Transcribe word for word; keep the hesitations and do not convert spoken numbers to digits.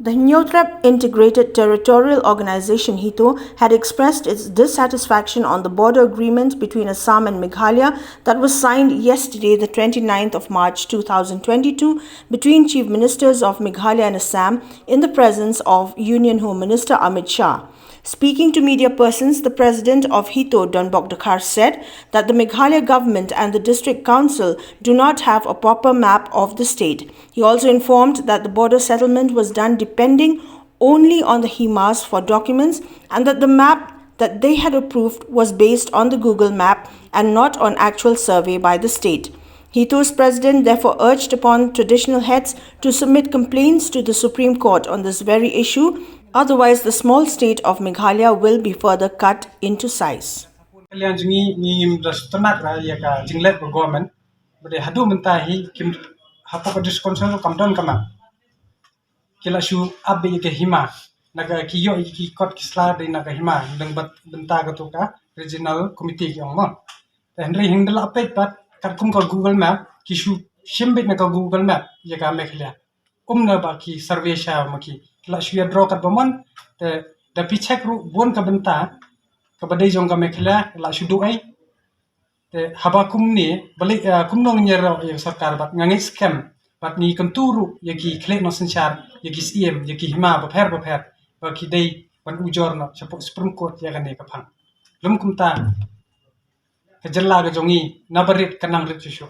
The Hynñiewtrep Integrated Territorial Organization, HITO, had expressed its dissatisfaction on the border agreement between Assam and Meghalaya that was signed yesterday, the twenty-ninth of March two thousand twenty-two, between Chief Ministers of Meghalaya and Assam in the presence of Union Home Minister Amit Shah. Speaking to media persons, the president of HITO, Donbok Dkhar, said that the Meghalaya government and the district council do not have a proper map of the state. He also informed that the border settlement was done depending only on the HIMARS for documents and that the map that they had approved was based on the Google map and not on actual survey by the state. HITO's president therefore urged upon traditional heads to submit complaints to the Supreme Court on this very issue, otherwise the small state of Meghalaya will be further cut into size. Kaliang jong ngi, ngi ngim da sngewtynnat ra ïa ka jingleh ka government. Bad haduh mynta hi kim, hapoh ka district council kam don ka map. Ki la shu ap beit ïa ka HIMARS, na ka ki ïoh ïa ki kot ki sla dei na ka HIMARS, lyngba bynta kato ka regional committee ki ong mo. Te hynrei hynda la peit pat katkum ka Google Map, ki shu shim beit na ka Google Map ïa ka Meghalaya. Um na ba ki survey sha ma ki, ki la shu ïa draw katba mon. Te da phi check ruh bun ka bynta kaba dei jong ka Meghalaya la shu duh ei. Te haba kumne, balei, ah, kumno ngin ïaroh ïa ka sorkar bad nga ngeit skhem bad ngi kyntu ruh ïa ki khlieh nongsynshar, ïa ki CM, ïa ki HIMARS bapher bapher, ba ki dei ban ujor noh shapoh Supreme Court ïa kane ka phang. Lym kumta, ka jylla ka jong ngi na barit ka nang rit shuh shuh.